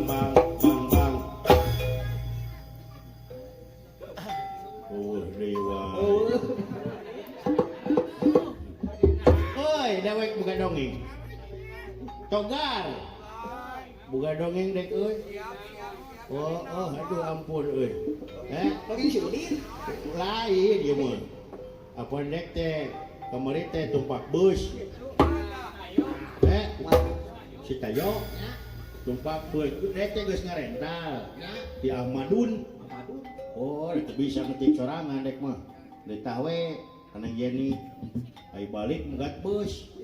bang bang bang bang. Oh, dewa. Oi, dewek buka dongeng. Togar. Buka dongeng dek euy. Oh, oh, aduh ampun euy. Eh, Dongeng si Udin. Lain ieu mah. Apa dek teh kamari teh tumpak bus. Eh, si Tayo tumpak bus. Dek teh geus ngarental di Ahmadun. Oh, itu bisa ngetik sorangan dek mah. Ditah we kana Yeni. Ai balik megat bus.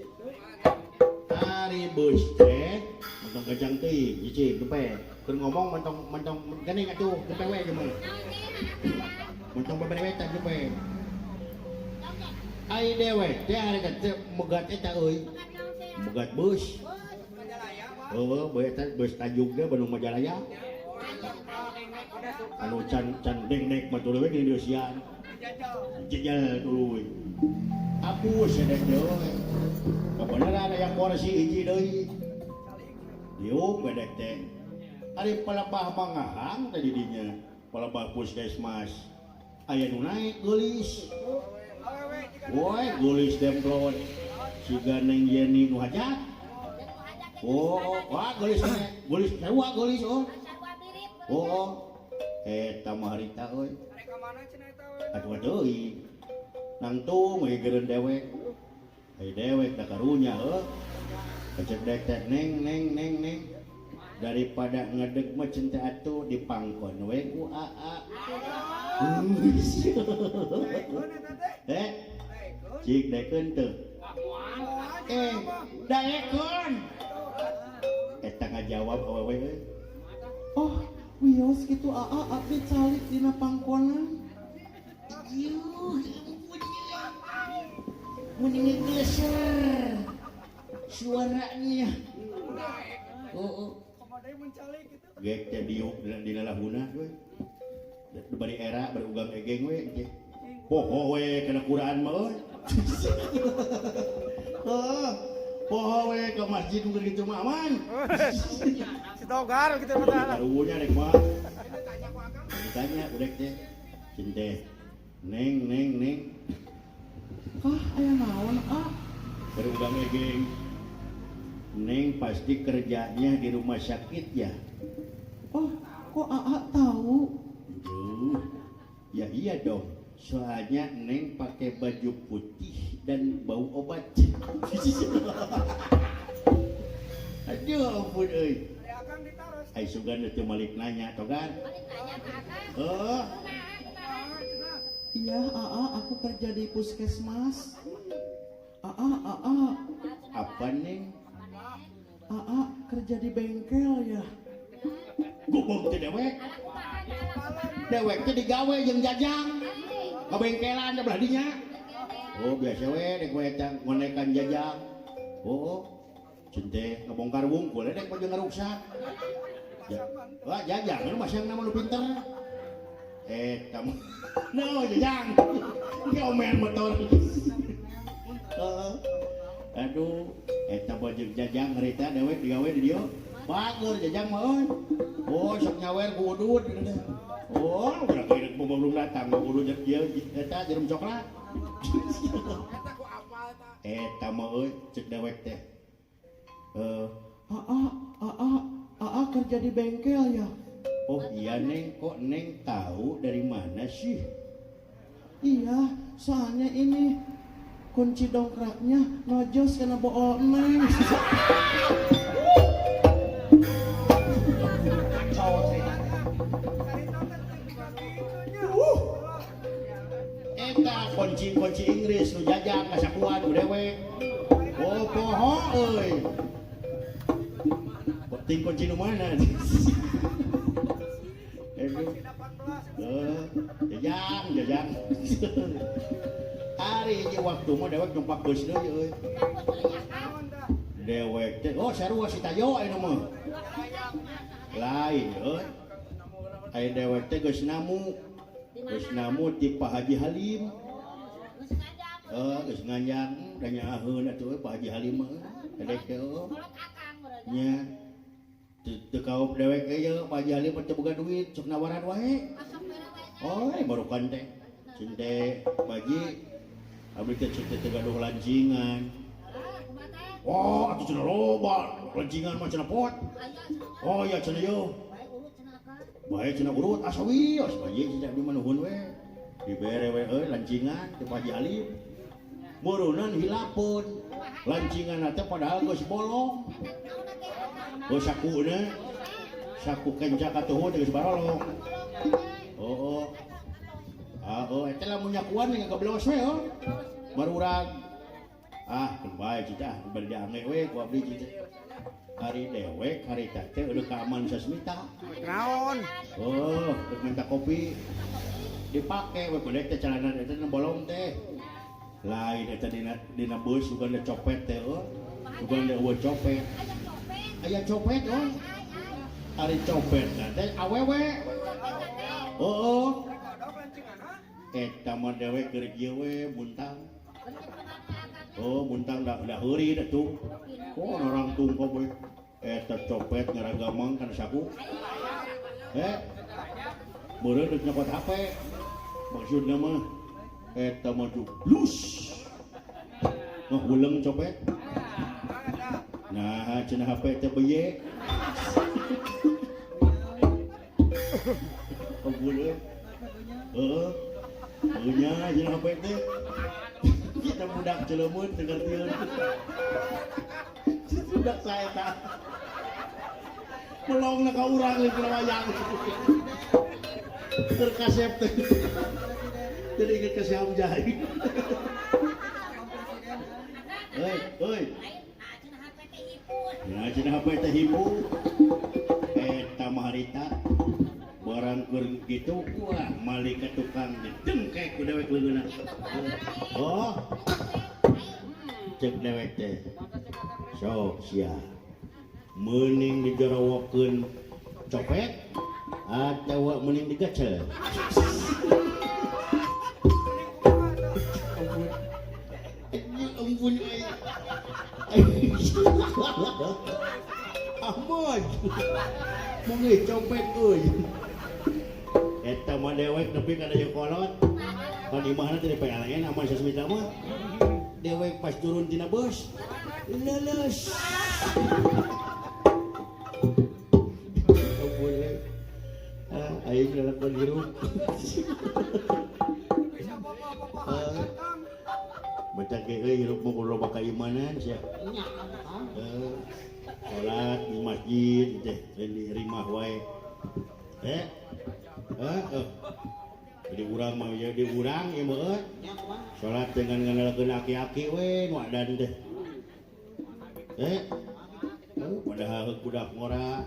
Ari bus teh mentong gajang teuing, cicing gepe. Keur ngomong mentong mentong geuning atuh gepe we ieu mah. Mentong beberewetan gepe. Ai dewek teh ari teh megat eta euy. Megat bus. Heueuh, bus bus Tanjung teh Bandung Majalaya. Anu can can dengdek mah tuluy we Indonesian. Jejel tuluy. Apus ya dek deui. Kabeneran aya kursi hiji deui. Diuk we dek teh. Ari palebah mangahang teh di dinya. Palebah puskesmas. Aya nu naek geulis. Woi, geulis demplon. Siga Neng Yeni nu hajat. Oh, wah geulis geulis sarua geulis oh. Oh, eta mah harita euy. Atuh deui. Nangtung we geureun dewek. Ai dewek da karunya heuh. Kecek dek teh neng neng neng neng. Daripada ngedeg mah cinta atuh dipangkon we ku aa. Eh, cik daekeun teu? Eh, daekeun. Eta ngajawab awewe euy. Oh, wios kitu aa abdi calik dina pangkonan. Yuh, ampun ya. Mending geleser suaranya. Oh, oh. Gek teh diuk dina lahuna we. Bari era bari ugang egeng we teh. Poho we kana Quran mah euy. Heeh. Poho we ke masjid nu kitu mah aman. Si Togar gitu mah. Karunya rek mah. Ditanya urek teh. Cinte. Neng neng neng. Kah aya naon ah? Bari ugang egeng. Neng pasti kerjanya di rumah sakit ya. Oh, kok aa tahu? Duh, ya iya dong. Soalnya Neng pakai baju putih dan bau obat. Aduh, ampun euy. Ai sugan teu malik nanya togan. Oh, Iya, aa aku kerja di puskesmas. Aa, aa, apa Neng? aa kerja di bengkel ya. Gubuk teh dewek. Dewek teh digawe jeung jajang. Kabengkelan da belah dinya. Oh, biasa we dek we eta ngonekan jajang. Oh, cente ngabongkar wungkul dek mah jeung ngaruksak. Ya, wah jajang nu masang nama nu pinter. Eta mah. No, jajang. Ge omean motor. Heeh. Aduh, eta mah jeung jajang harita dewek digawe di dieu. Bager jajang mah euy. Oh, sok nyawer ku udud. Oh, udah kira belum datang, mau udud dia eta jarum coklat. Eta mah euy cek dewek teh. Aa, aa, aa kerja di bengkel ya. Oh iya Neng, kok Neng tahu dari mana sih? Iya, soalnya ini kunci dongkraknya nojos kena bool Neng. Eta kunci-kunci Inggris nu jajang kasakuan ku dewek. Oh poho euy. Penting kunci nu mana? Aduh. Jajang, jajang. Ari hiji waktu mah dewek numpak bus deui euy. Dewek teh oh sarua si Tayo anu mah. Lain euy. Aya dewek teh geus namu. Geus namu ti Pak Haji Halim. Geus nganjang da nyaaheun atuh Pak Haji Halim mah. Dewek teh oh. Nya. Teu kaop dewek ge ye Pak Haji Alip teu boga duit sok nawaran wae. Oh, barukan teh. Cinte Pak Haji abdi teh cinte teu gaduh lancingan. Oh, atuh cenah loba lancingan mah cenah pot. Oh iya cenah ieu. Bae cenah urut asa wios Pak Haji cenah abdi mah nuhun we. Dibere we euy lancingan teh Pak Haji Alip. Meureunnan hilapeun. Lancingan teh padahal geus bolong. Geus sakuna saku kenca katuhu teh geus barolong. Oh, oh. Ah, oh, eta lamun nyakuan ngageblos we oh. Barurag. Ah, keun bae cita, bari diange we ku abdi cita. Hari dewek harita teh eueuh ka Aman Sasmita. Naon? Oh, rek minta kopi. Dipake we bedek teh celana eta teh bolong teh. Lain eta dina beus bukan teh copet teh oh. Bukan teh eueuh copet. Aya copet oh. Ari copet teh awewe. Oh, oh. Eta mah dewek keur kieu we buntang. Oh, buntang da heuri da tuh. Oh, orang tungkop we. Eta copet ngaragamang kana saku. Meureun deuk nyokot HP. Maksudna mah eta mah jublus. Mah huleng copet. Nah, cenah HP teh beye. Ampun euy. Heeh. Nya cenah HP teh. Kita budak celemun teu ngertieun. Budak saeta. Melongna ka urang lain kana wayang. Keur kasep teh. Jadi inget ka si Hamzah. Euy, euy. Nah, cenah HP teh hipu. Eta mah harita. Barang keur kitu wah malik ka tukang dengkek ku dewek leungeunna. Oh. Cek dewek teh. Sok sia. Meuning dijorowokeun copet atawa meuning digacel. Ampun euy. Ampun. Mun copet euy. Eta mah dewek nepi ka daya kolot. Pan imahna teh di PLN Aman Sasmita mah. Dewek pas turun tina bus leuleus. Ampun euy. Ah, aing lalakon hirup. Baca ge euy hirup mah kudu loba kaimanan sia. Salat di masjid teh di rimah wae. Jadi urang mah jadi urang ieu mah euy. Salat dengan ngandalkeun aki-aki we nu adan teh. Padahal budak ngora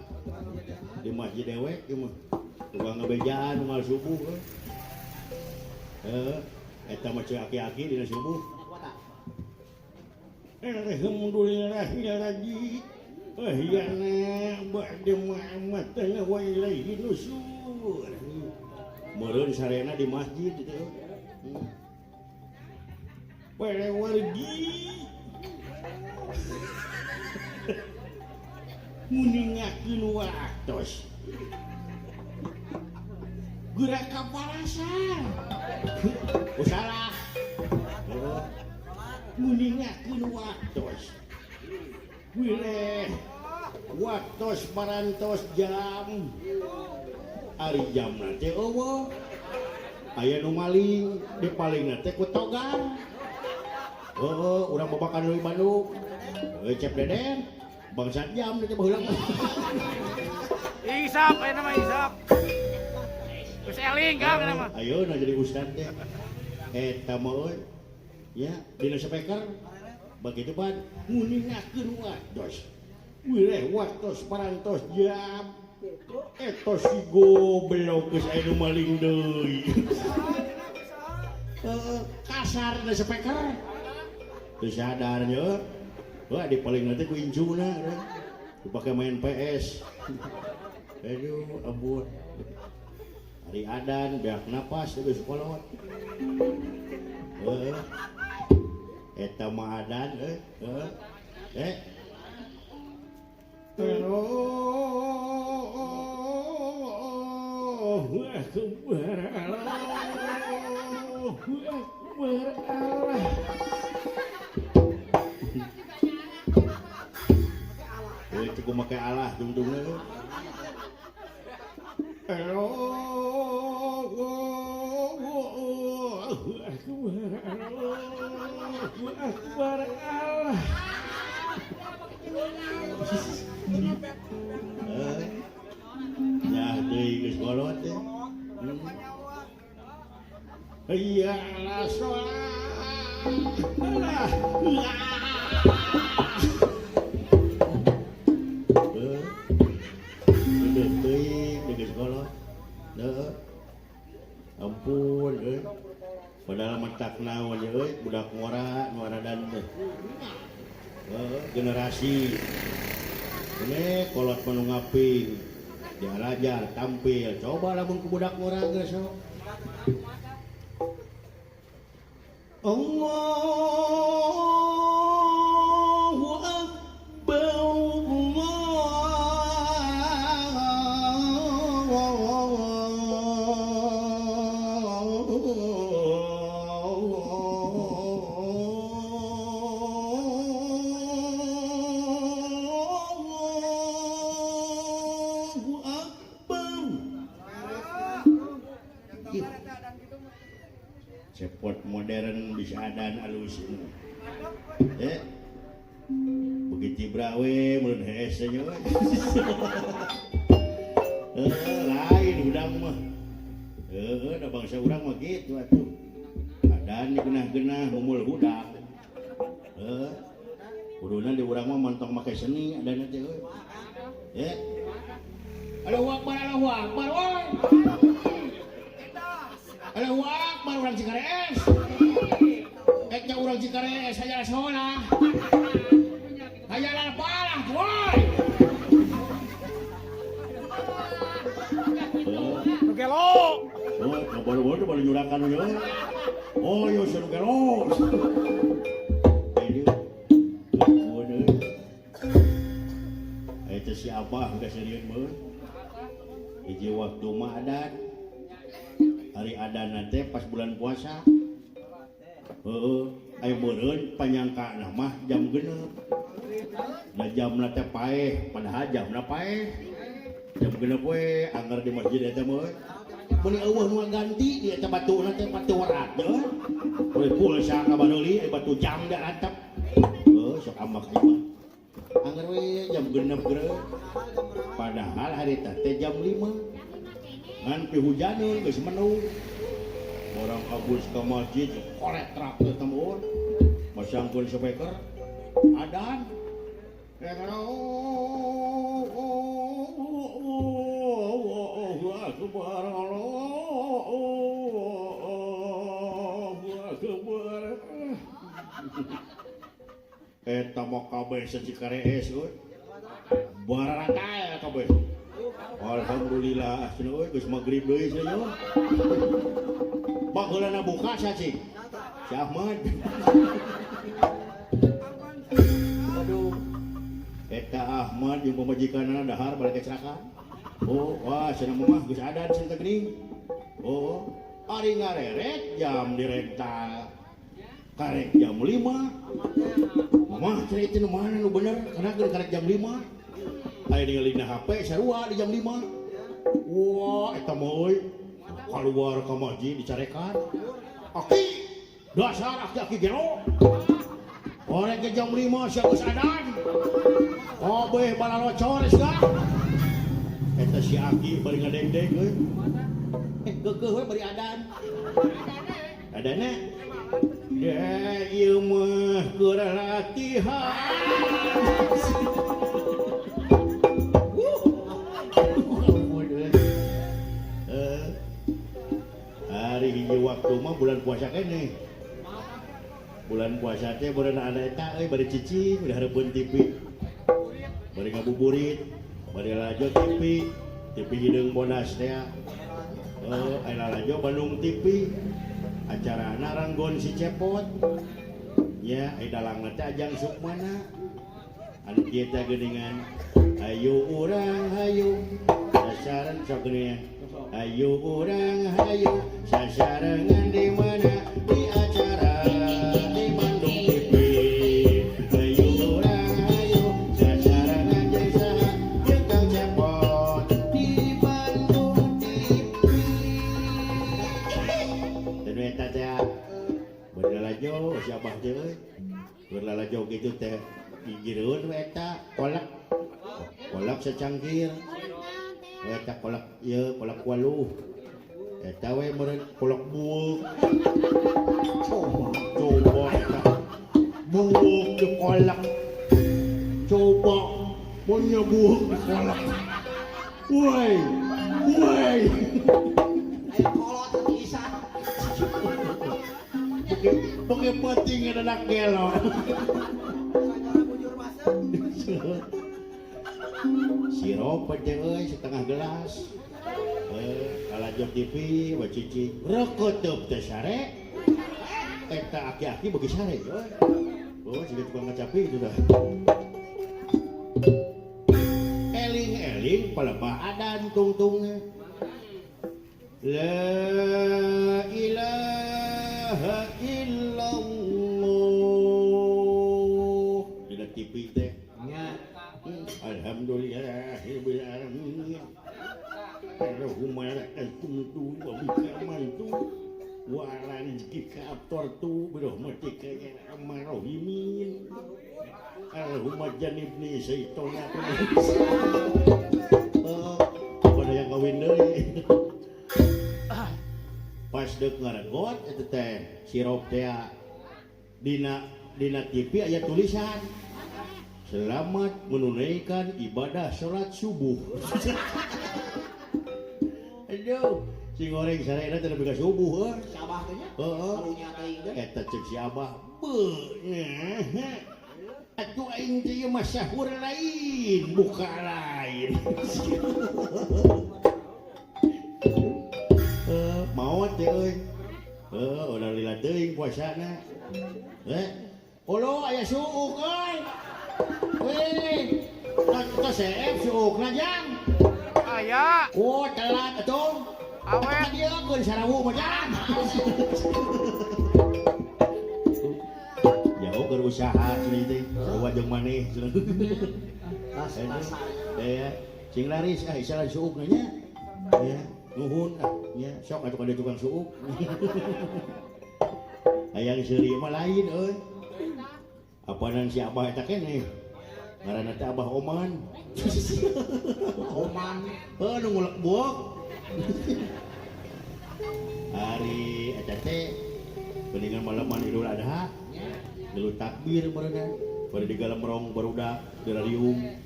di masjid dewek ieu mah. Tukang ngabejaan unggal subuh euy. Eta mah ceu aki-aki dina subuh. Alhamdulillahirabbil alamin. Ba'da ma'amatan wa ilaihi nusur. Meureun sarena di masjid gitu. Para wargi muningakeun waktos. Geura ka pasar. Oh salah. Muningakeun waktos. Wileh waktos parantos jam. Ari jamna teh eueuh. Aya nu maling, dipalingna teh ku togar. Heeh, urang babakan deui Bandung. Heuh Cep Deden, bangsat jam teh baheula. Isap aya mah isap. Geus eling Kang eta mah. Ayeuna jadi ustad teh. Eta mah euy. Ya, dina speaker. Begitu pan nguningakeun waktos. Wileh waktos parantos jam. Eta si goblok geus aya nu maling deui. Kasar da speaker. Teu sadar nya. Wah dipaling teh ku incuna. Dipake main PS. Aduh, ampun. Ari adan beak napas geus kolot. Heeh. Eta mah adan euy. Heeh. Terus Akbar, Allahu Akbar, Allah. Euy cukup make Allah dungdungna. Allahu Akbar, Allahu Akbar, Allah. Ya deui geus kolot teh. Hayya 'ala shalah. Gede teuing geus kolot. Heuh. Ampun euy. Padahal mentak naon ye euy budak ngora nu aradan teh. Heuh, generasi. Ini kolot mah nu ngaping. Dialajar tampil. Coba lamun ku budak ngora geus sok. Allahu Akbar, Allahu Akbar. Cepot modern bisa adan alus. Begitu brawe mun hese nya we. Lain hudang mah. Heuh, da bangsa urang mah kitu atuh. Adan digenah-genah mumul hudang. Heuh. Kuduna di urang mah montong make seni adan teh euy. Allahu Akbar, Allahu Akbar woi. Allahu Akbar urang Cikarees. Eta urang Cikarees hayang saolah. Hayang palah woi. Nu gelo. Oh, baru-baru baru nyurakan we. Oh, yo nu gelo. Eta si Abah geus sieun meuh. Hiji waktu mah adan. Hari adan teh pas bulan puasa. Heeh, aya meureun panyangkana mah jam 6. Da jamna teh paeh, padahal jamna paeh. Jam 6 we anggar di masjid eta mah. Meuni eueuh nu ganti di eta batuna teh batu warat teh. Boleh pulsa ka bareuli aya batu jam da rantep. Heuh, sok ambak ieu mah. Anggar we jam 6 geureuh. Padahal harita teh jam 5. Ngan pihujaneun geus mendung. Orang kabus ke masjid korek truk teh temur. Masangkeun speaker adan. Allahu Akbar, Allahu Akbar. Eta mah kabeh sacikarees euy. Bararata kabeh. Alhamdulillah cenah euy geus magrib deui cenah yeuh. Baheulana buka sia cing. Si Ahmad. Aduh. Eta Ahmad jeung pamajikanna dahar balik kecelakaan. Oh, wah cenah mah geus adan cenah teh geuning. Oh, ari ngareret jam dirental. Karek jam 5. Mama cenah itu nu mana nu bener karena geus karek jam 5. Aya ningali dina HP sarua di jam 5. Wah, eta mah euy. Kaluar ka masjid dicarekan. Aki dasar aki-aki gelo. Orek ge jam 5 sia geus adan. Kabeh balalocor sia. Eta si aki bari ngadegdeg euy. Geukeuh we bari adan. Adana. Da ieu mah keur latihan. Hari hiji waktu mah bulan puasa keneh. Bulan puasa teh beureun ada eta euy bari cicing di hareupeun TV. Bari ngabuburit, bari lalajo TV, TV hideung bodas teh. Heuh, aya lalajo Bandung TV. Acarana Ranggon si Cepot. Nya aya dalangna teh Ajang Sukmana. Anu kieu teh geuningan ayo urang hayu dasaran Sok geuning. Ayo urang hayu sasarengan di mana di acara di Bandung TV. Ayo urang hayu sasarengan jeung saha jeung Kang Cepot di Bandung TV. Dan eta teh berlalajo si Abah teh euy. Berlalajo kitu teh dijireun we eta kolak. Kolak secangkir. Eta kolak ieu kolak waluh. Eta we meureun kolak bueuk. Coba coba eta. Bueuk di kolak. Coba mun nya bueuk di kolak. Woi, woi. Aya kolot pisan. Poke penting ada gelo. Sagala bujur masuk. Sirup teh euy setengah gelas. Kalajo TV wacici rekeuteub teh sare. Eta aki-aki beuki sare euy. Oh, siga tukang ngacapi itu dah. Eling-eling palebah adan tungtungna. La ilaha illallah. Dina TV teh. Nya. Alhamdulillahirabbil alamin. Allahumma lakal hamdu wa bika amantu wa ala rizqika aftartu bi rahmatika ya arhamar rahimin. Allahumma janibni syaitana. Pada yang kawin deui. Pas deuk ngaregot eta teh sirup teh dina TV aya tulisan selamat menunaikan ibadah sholat subuh. Aduh, si goreng sarena teh nepi ka subuh heuh. Si Abah teh nya. Heeh. Karunya teuing teh. Eta ceuk si Abah. Beuh. Atuh aing teh ieu mah sahur lain, buka lain. Maot teh euy. Heuh, udah lila teuing puasana. Olo aya suuk euy. Weh, tos seep suukna jang. Aya. Oh, telat atuh. Awet. Dieu keun sarawu mah jang. Jauh keur usaha cenah teh, sarua jeung maneh cenah. Bas-basan. Ya, sing laris ah isalan suukna nya. Ya, nuhun ah nya sok atuh ka tukang suuk. Hayang seuri mah lain euy. Apanan si Abah eta keneh? Ngaranna teh Abah Oman. Oman. Heuh nu ngulek buok. Ari eta teh geuningan malaman Idul Adha. Dulu takbir barudak. Bari digalemrong barudak dirariung.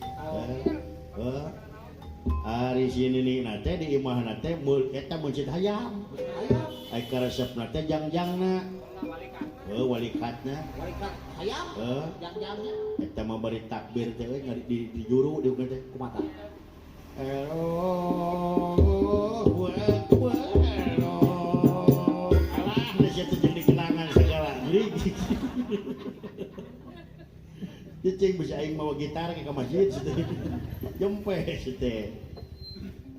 Heuh. Ari si nini teh di imahna teh eta meuncit hayam. Ai karesepna teh jangjangna. Heuh walikatna. Walikat hayam. Heuh. Jangjangna. Eta mah bari takbir teh euy di juru di teh. Kumaha tah? Allahu akbar. Alah, geus eta jeung dikenangan segala. Cicing bisa aing mawa gitar ke masjid teh. Jempe teh.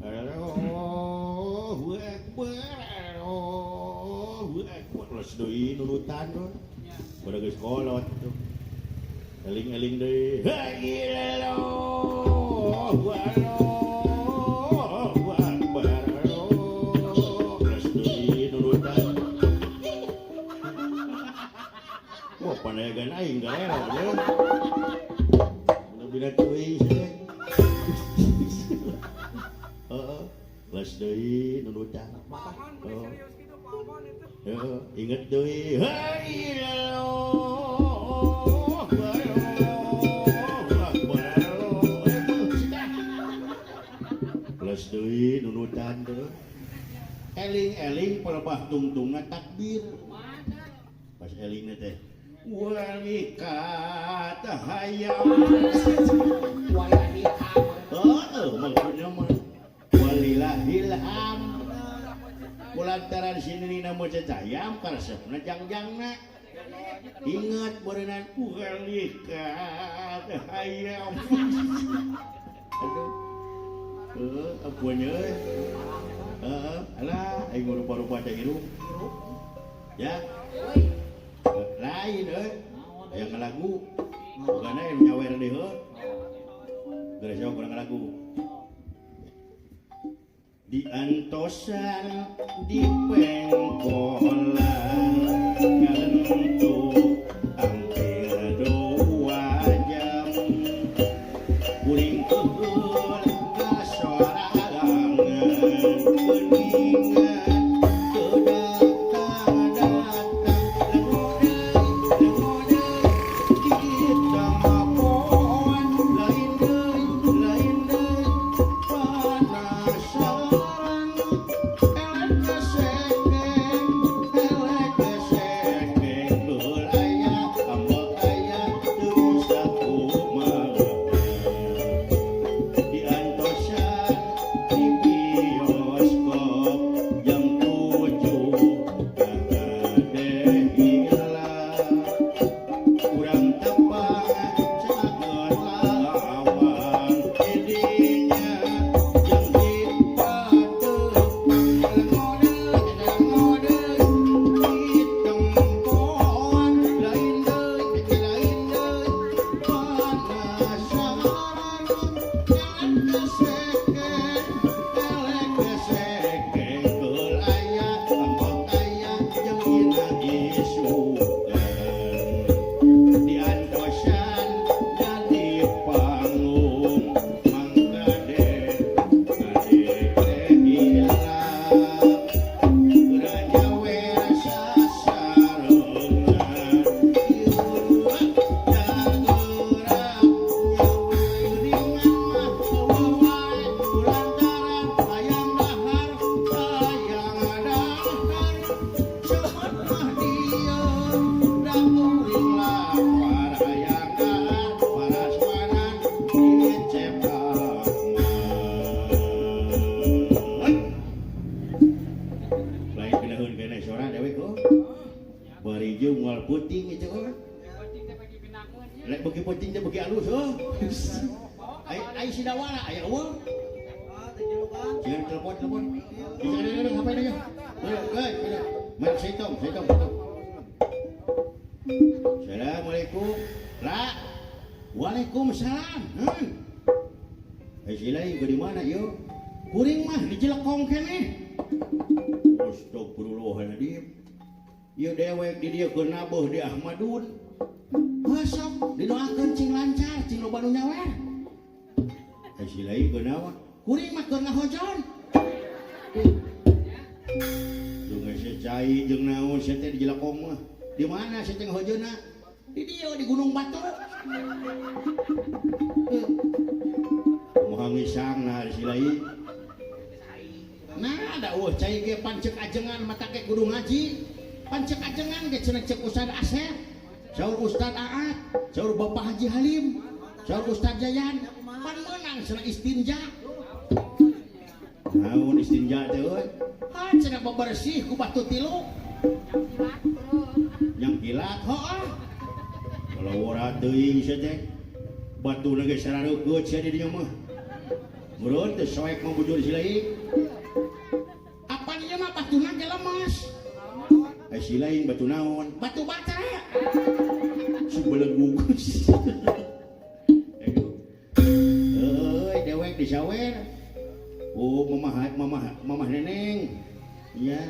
Allahu akbar. Allahu akbar. Los deui nurutan tuh. Pada geus kolot tuh. Eling-eling deui. Allahu akbar. Los deui nurutan. Wah, panayagan aing galero ye. Lebih teuing teh. Heeh. Los deui nurutan. Heeh, inget deui. Los deui nurutan teh. Eling-eling palebah tungtungna takbir. Pas elingna teh walikat hayam. Walilahil. Heeh, maksudna mah walilahil hamd. Kulantaran sini nina maca hayam karesepna jangjangna. Ingat berenang walikat hayam. Aduh. Heuh, ampun euy. Heeh, alah aing rupa-rupa teh hirup. Ya. Lain euy. Aya ngalagu. Bogana anu nyawer deui heuh. Geus jauh kurang ngalagu. Diantosan di pengkolan ngalentuk hampir 2 jam kuring keheul kasorangan geuningan teu datang-datang lengo deui ditempoan lain deui panasaran elek kesekeng keheul aya ambek aya teu bisa kumaha diantosan di bioskop jam 7 kakade hilang urang tepang caket lawang didinya jeung dipateuh lengo deui ditempoan lain deui panasaran elek kesekeng keheul aya ambek aya jeung dina isukan diantosan jadi panggung mangkade kade teh hilap nyawer sasarengan ieu dagerak nyawer mah eueuh wae kulantaran hayang dahar cepet mah dieum da kuring lapar hayang dahar parasmanan dicep Ahmad. Lain pinaheun keneh sora dewek oh. Bari jeung moal peuting itu oh. Lek beuki peuting teh beuki alus oh. Ai ai sidawala aya eueuh. Jangan telepon telepon. Bisa ada ngapain aja. Hei, merek Setong, Setong, Setong. Assalamualaikum. La. Waalaikumsalam. Eh silai di mana yo? Kuring mah di Jelekong keneh. Astagfirullahaladzim. Ieu dewek di dieu keur nabeuh di Ahmadun. Heuh sok didoakeun cing lancar, cing loba nu nyawer. Eh silai keur naon? Kuring mah keur ngahojon. Duh geus cai jeung naon sia teh di Jelekong mah. Di mana sia teh ngahojeunna? Di dieu di Gunung Batu. Kumaha ngisangna si silai? Nah, da eueuh cai ge pancek ajengan mata ge kudu ngaji. Pancek ajengan ge cenah cek Ustad Asep, saur Ustad Aat, saur Bapak Haji Halim, saur Ustad Jayan, pan meunang cenah istinja. Naon istinja teh euy? Ha cenah bebersih ku batu tilu. Yang kilat heuh. Kalau ora teuing sia teh. Batuna ge sarareukeut sia di dinya mah. Meureun teh soek mah bujur silai. Apan ieu mah batuna ge lemes. Ai silaing batu naon? Batu bata. Subelegug. Aduh. Euy dewek disawer. Oh mamah mamah mamah neneng. Nya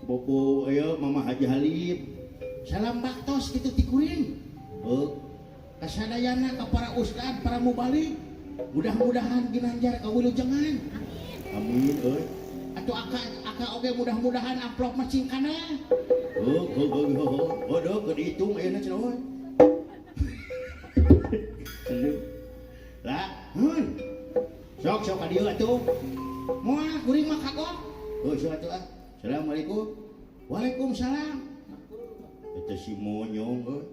bobo ieu mamah Haji Halim. Salam baktos kitu ti kuring. Heuh. Kasadayana ka para ustad, para mubalig. Mudah-mudahan ginanjar kawilujengan. Amin euy. Atuh aka aka oge mudah-mudahan amplop mah cing kana. Heuh heuh heuh heuh. Bodoh keur dihitung ayeuna cenah euy. Lah, heun. Sok sok ka dieu atuh. Moal kuring mah kagok. Heuh sok atuh ah. Assalamualaikum. Waalaikumsalam. Eta si monyong euy.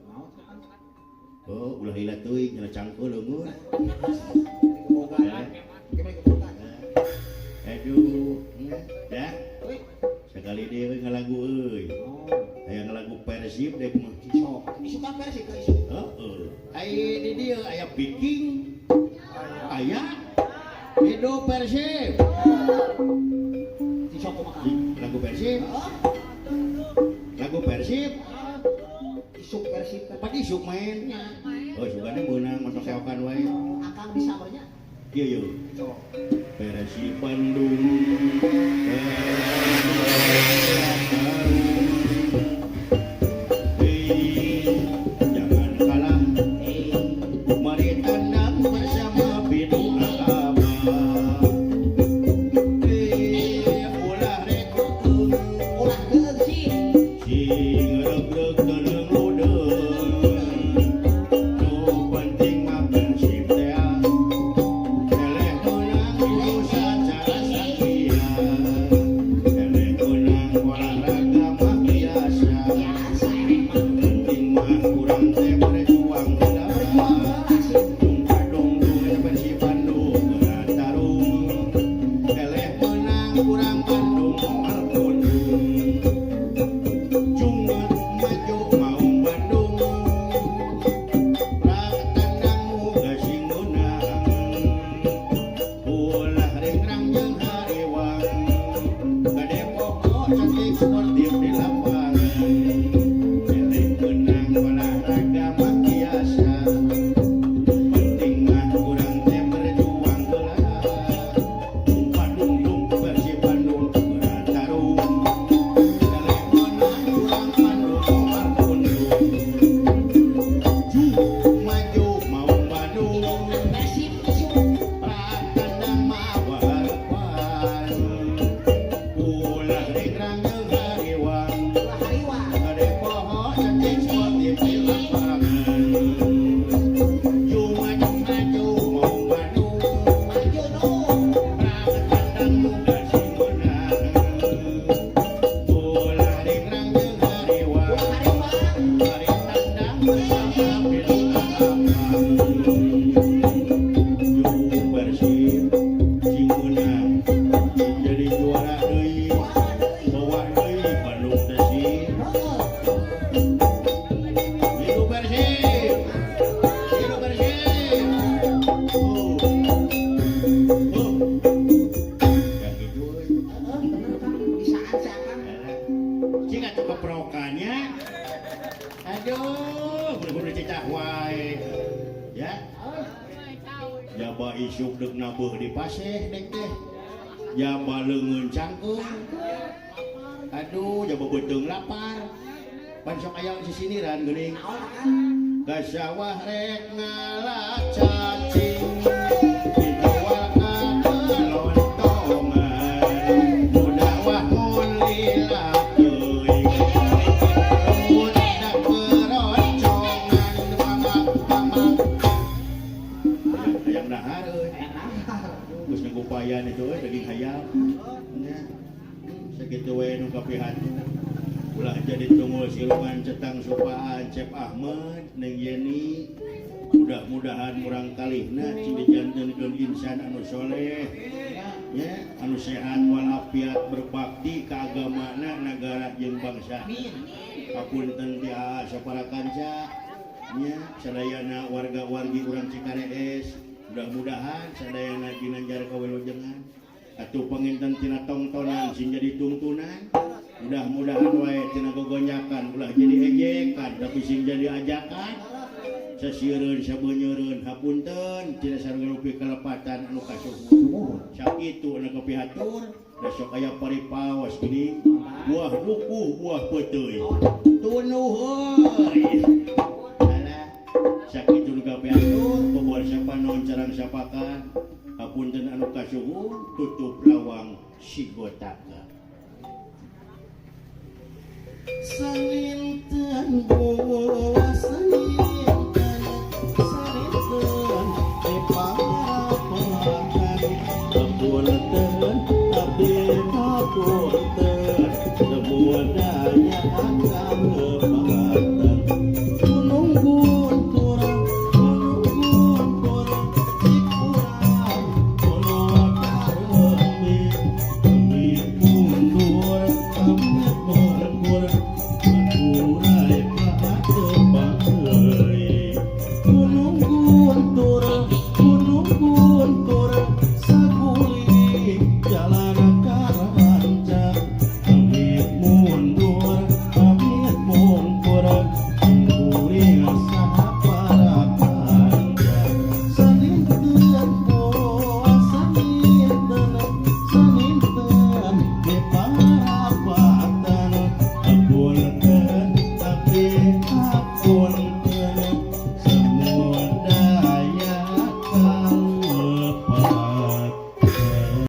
Oh, ulah lila teuing cenah cangkeul leungeun. Aduh, ya. Sekali deui ngalagu euy. Aya ngalagu Persib deh mah. Sok, isukan Persib ka isuk. Heeh. Ai di dieu aya Viking. Aya Edo Persib. Persib. Si sok kumaha? Lagu Persib. Lagu Persib. Isuk Persib. Apa isuk main? Oh, sugane meunang masuk seokan wae. Akang bisa banyak. Iya yo. Persib Bandung. Jangan kalah. Mari tandang bersama pidung agama. Ulah rekokeun. Ulah keung sih. Sing regreg teuleung ludeung. Nu penting mah Persib teh. Eleh meunang kudu sacara satia. Eleh meunang olahraga mah biasa. Biasa eleh mah. Penting mah urang teh berjuang heula. Berjuang heula sih. Dung eta Persib Bandung geura tarung. Eleh meunang urang Bandung moal pundung. Junget maju maung Bandung. Prak tandang muga sing meunang. Ulah ringrang jeung hariwang. Gade pokok cantik sportif di lapangan. Eleh meunang olahraga mah biasa. Penting mah urang teh berjuang heula. Dung dung Persib Bandung geura tarung. Eleh meunang urang Bandung moal pundung. Ju maju maung Bandung. Persib isuk. Prak tandang mawa harapan. Ulah ringrang jeung hariwang. Ulah hariwang. Gade poho cantik sportif di lapangan. Ju maju maju maung Bandung. Maju nu. Prak tandang muga sing meunang. Ulah ringrang jeung hariwang. Ulah hariwang. Mari tandang bersama pidung agama. Ju Persib sing meunang. Jadi juara deui. Juara deui. Bawa deui Bandung teh sih. Heeh. Hidup Persib. Hidup Persib. Oh. Oh. Ya gitu euy. Heeh, bener Kang. Bisaan si Akang. Cing atuh keprokannya. Aduh, bener-bener cicak wae. Ya. Jaba isuk deuk nabeuh di paseh dek teh. Jaba leungeun cangkeung. Aduh, jaba beuteung lapar. Pan sok aya sisiniran geuning. Naon Akang? Ka sawah rek ngala cacing. Dijual ka kelontongan. Mudah mun lila teuing. Budak keroncongan mamang mamang. Hayang dahar euy. Hayang dahar. Geus ngupayan itu euy daging hayam. Nya. Sakitu we nu kapihantu. Ulah jadi tunggul siluman cetang supaan Cep Ahmad Neng Yeni. Mudah-mudahan murang kalihna cing dijantenkeun insan anu soleh. Ya, anu sehat walafiat berbakti ka agamana nagara jeung bangsa. Amin. Hapunten ti aa sapara kanca nya sadayana warga-wargi urang Cikarees. Mudah-mudahan sadayana ginanjar kawilujengan. Atuh panginten tina tongtonan sing jadi tungtunan. Mudah-mudahan wae tina gogonyakan ulah jadi ejekan tapi sing jadi ajakan. Sasiereun sabeunyereun hapunten tina sarga rupi kalepatan anu kasuhun. Sakitu anu kapihatur da sok aya paripaos geuning buah dukuh buah peuteuy. Tunuheuy. Alah sakitu nu kapihatur bobor sapanon carang sapakan. Hapunten anu kasuhun tutup lawang sigotaka. Salinten bulan